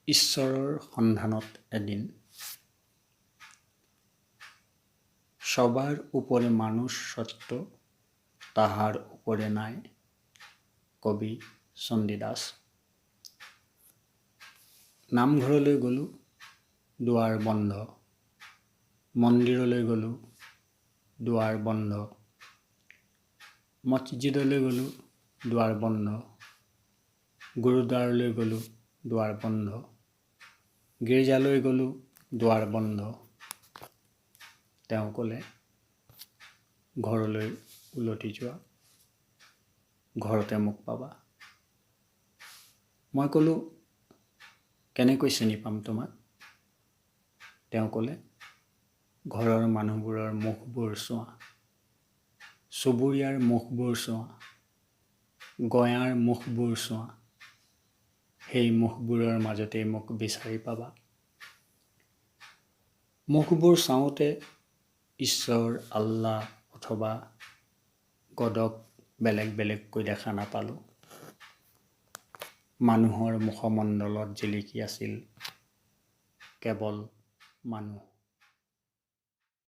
ঈশ্বৰৰ সন্ধানত এদিন। সবাৰ উপৰে মানুষ সত্য, তাহাৰ উপৰে নাই। কবি চণ্ডীদাস। নামঘৰলৈ গ'লোঁ, দুৱাৰ বন্ধ। মন্দিৰলৈ গ'লোঁ, দুৱাৰ বন্ধ। মছজিদলৈ গ'লোঁ, দুৱাৰ বন্ধ। গুৰুদ্বাৰলৈ গ'লোঁ, দুৱাৰ বন্ধ। গীৰ্জালৈ গ'লোঁ, দুৱাৰ বন্ধ। তেওঁ ক'লে, ঘৰলৈ উলটি যোৱা, ঘৰতে মোক পাবা। মই ক'লোঁ, কেনেকৈ চিনি পাম তোমাক? তেওঁ ক'লে, ঘৰৰ মানুহবোৰৰ মুখবোৰ চোৱা, চুবুৰীয়াৰ মুখবোৰ চোৱা, গঞাৰ মুখবোৰ চোৱা, সেই মুখবোৰৰ মাজতেই মোক বিচাৰি পাবা। মুখবোৰ চাওঁতে ঈশ্বৰ, আল্লাহ অথবা গডক বেলেগ বেলেগকৈ দেখা নাপালোঁ। মানুহৰ মুখমণ্ডলত জিলিকি আছিল কেৱল মানুহ।